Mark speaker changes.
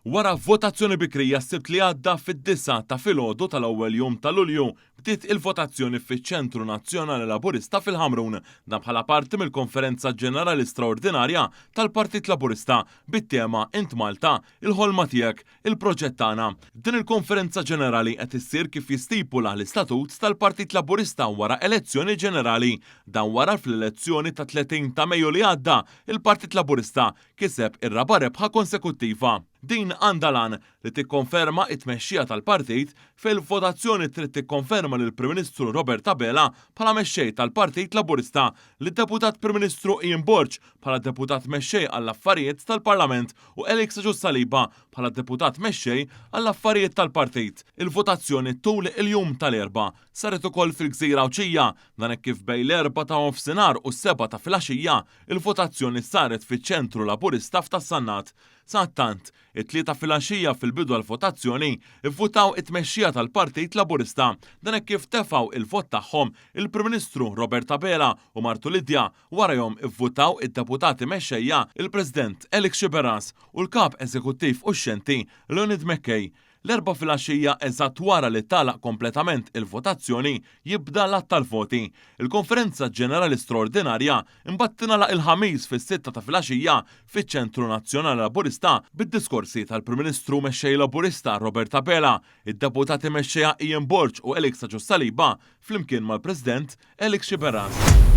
Speaker 1: Wara votazzjoni bikrija s-Sibt li għadda fid-disgħa ta' filgħodu tal-ewwel jum ta' Lulju, bdiet il-votazzjoni fiċ-Ċentru Nazzjonali Laburista fil-Ħamrun, dan bħala parti mill-Konferenza Ġenerali Straordinarja tal-Partit Laburista bit-tema Int Malta, Il-Ħolma Tiegħek, Il-Proġett Tagħna. Din il-Konferenza Ġenerali qed issir kif jistipula l-Istatut tal-Partit Laburista wara elezzjoni ġenerali. Dan wara fl-elezzjoni tat-30 ta' Mejju li għadda, il-Partit Laburista kiseb ir-raba' rebħa konsekuttiva. Din għandha l-għan li tikkonferma t-tmexxija tal-partit fejn il-votazzjoni trid tikkonferma lill-Prim Ministru Robert Abela bħala Mexxej tal-Partit Laburista, lid-Deputat Prim Ministru Ian Borg bħala Deputat Mexxej għall-Affarijiet tal-Parlament u Alex Agius Saliba bħala Deputat Mexxej għall-Affarijiet tal-Partit. Il-votazzjoni tul il-jum tal-Erbgħa saret ukoll fil-gżira Għawdxija, dan hekk kif bejn l-erbgħa ta' nofsinhar u s-sebgħa ta' filgħaxija Il-votazzjoni saret fiċ-Ċentru Laburista f'Ta' Sannat. Sadattant, it-Tlieta filgħaxija fil-bidu għall-votazzjoni, ivvutaw it-tmexxija tal-Partit Laburista. Dan hekk kif tefgħu il-vot tagħhom il-Prim Ministru Robert Abela u martu Lydia, warajhom ivvutaw id-Deputati Mexxejja, il-President Alex Sciberras u l-Kap Eżekuttiv uxxenti Leonid McKay. L-Erbgħa filgħaxija eżatt wara li tagħlaq kompletament il-votazzjoni jibda l-għadd tal-voti. Il-Konferenza Ġenerali Straordinarja imbagħad tingħalaq il-Ħamis fis-sitta ta' filgħaxija fiċ-Ċentru Nazzjonali Laburista bid-diskorsi tal-Prim Ministru u Mexxej Laburista Robert Abela, id-Deputati Mexxejja Ian Borg u Alex Agius Saliba flimkien mal-President Alex Sciberras.